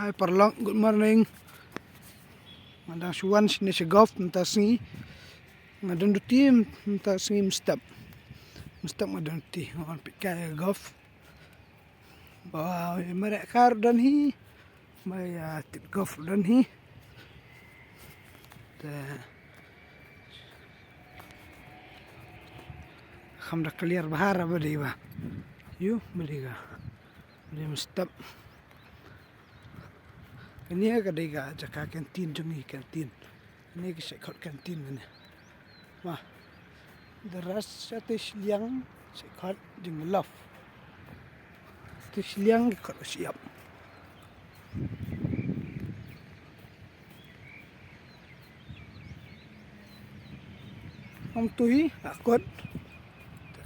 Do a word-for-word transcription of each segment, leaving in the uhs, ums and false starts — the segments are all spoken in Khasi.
Hi paralok, good morning. Nga dang shu wan shane sha golf mynta sngi. Nga don duty mynta sngi mynstep. Mynstep nga don duty, nga wan peit kai golf. Ba mareh ka ruh don hi. Ba ïa tied golf ruh don hi. Te kham da clear bha ra ba dei ba. Ïoh ba dei ka. Ba dei mynstep. Kane ka dei ka jaka canteen jong ngi, canteen. Kane ka sha khot canteen kane. Ma. The rest sha te shiliang sha khot jong ngi loft. Te shiliang ki khot shyiap. Ym tu hi, a kot.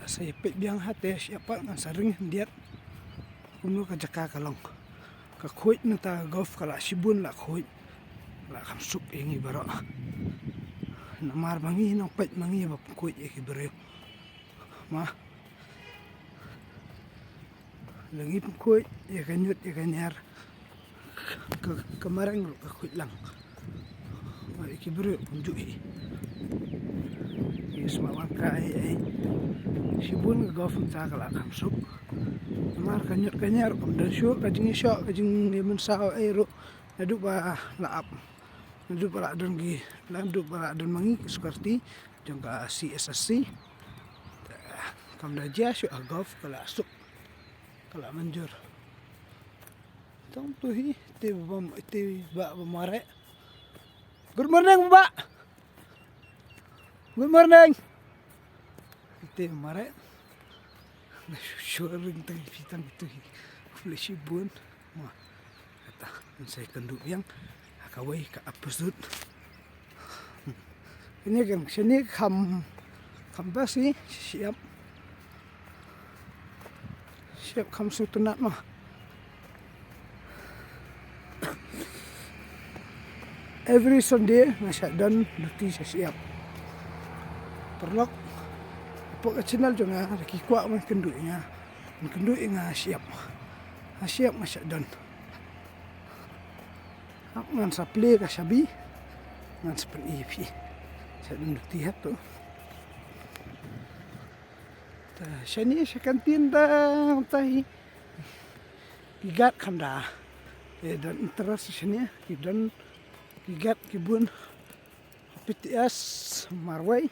Sa ïa peit biang ha te shyiap pat ngan sa ring hyndiat. Kumno ka jaka ka long. Ka khuid mynta ka golf ka la shibun la khuid. La kham suk ïa ngi baroh. Namar ma ngi nang peit ma ngi ba pynkhuid ïa ki briew. Ma. La ngi pynkhuid ïa ka ñiut ïa ka ñiar. Ka, ka mareng ruh ka khuid lang. Ba ïa ki briew kumjuh hi. Ïa sma wan ka ai ai. Shibun ka golf mynta ka la kham suk. Namar ka ñiut ka ñiar kam don shuh ka jingïashoh ka jingïamynsaw ai ruh. Naduh ba la ap. Naduh ba la don ki, naduh ba la don ma ngi ki security jong ka C S S C. Kam da jia shuh ha golf ka la suk. Ka la mynjur. Tang tu hi te ba, te ba, ba mareh. Good morning ba. Good morning. Te mareh. Na shu shu ring tang pi tang tu hi. Fleshi bun. Ma. Kata. Ngan sa ïakynduh biang ha kawei ka episode. Kane kan shane kham, kham best hi shyiap. Shyiap kham sngewtynnat ma. Every Sunday nga shah don duty sha shyiap. Paralok, hapoh ka channel jong nga, da ki kwah ban kynduh ïa nga, ban kynduh ïa nga shyiap. Ha shyiap nga shah don. Hap ngan sa plie ka shabi, ngan sa pyni ïa phi. Shah don duty hato. Ta shane sha canteen ta, ta hi. Ki guard kham da. Ki don interest shane, ki don ki guard ki bun. P T S marwei.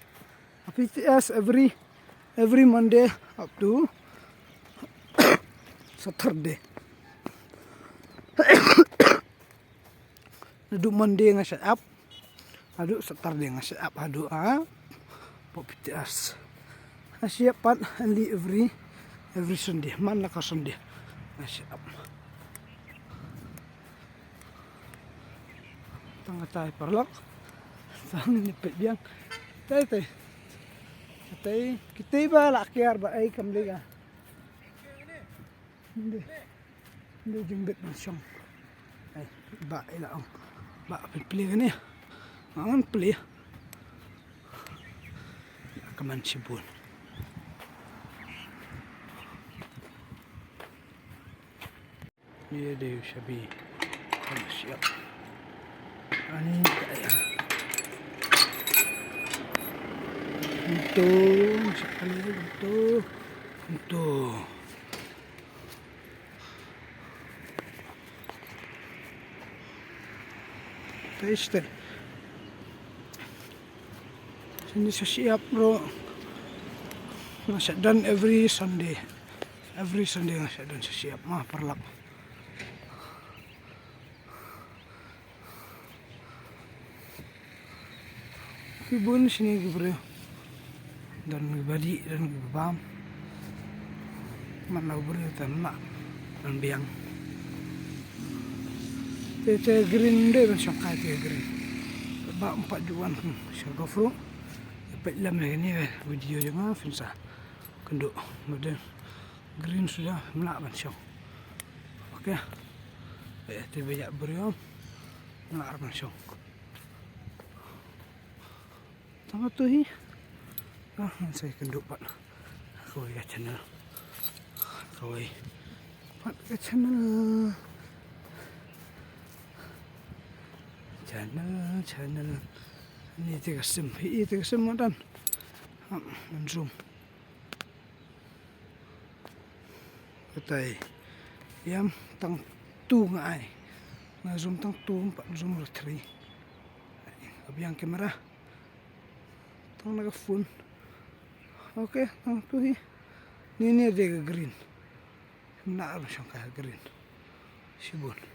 P T S every, every Monday up to Saturday. Naduh Monday nga shah ap. Haduh Saturday nga shah ap haduh, ha. Pop P T S. Nga shah ap pat only every, every Sunday. Man la ka Sunday. Nga shah ap. Tang katai paralok. Tang ni pet biang. Tai tai. Tai kita ba la kiar ba ai kam lega. Nde, nde jingbit ban shong. Ai, ba ila ong. Ba pynplie kane. Ngan plie. Ïa ka man shibun. Ye de shabi. Kan siap. Ani ka ya. Untuk, sekali untuk, untuk. Taste. Sini sa shyiap ruh. Nga shah don every Sunday. Every Sunday nga shah don sa shyiap. Ma paralok. Ki bun shane ki briew. Don kiba dih, don kiba bam. Man la u briew te mlak ban biang. Te, te green de ban shong kai te green. Ba empat juan, hmm, sha GoPro. Peit lem ne ni video jong nga phin sa kynduh. Green suda mlak ban shong. Okay. Eh, te ba ïa briew mlak ban shong. Tang tu hi. Ah, ngan sa kynduh pat. Kawei ka channel. Kawei pat ka channel. Channel, channel. Ni te ka sim, hi te ka sim madan. Am, ngan zoom. Katai. Ïam tang tu nga ai. Nga zoom tang tu, em pat zoom ruh three. Ka biang kamera. Tang na ka phone. Okay, tang tu hi. Ni ni de ka green. Na ar shong ka green. Shibun.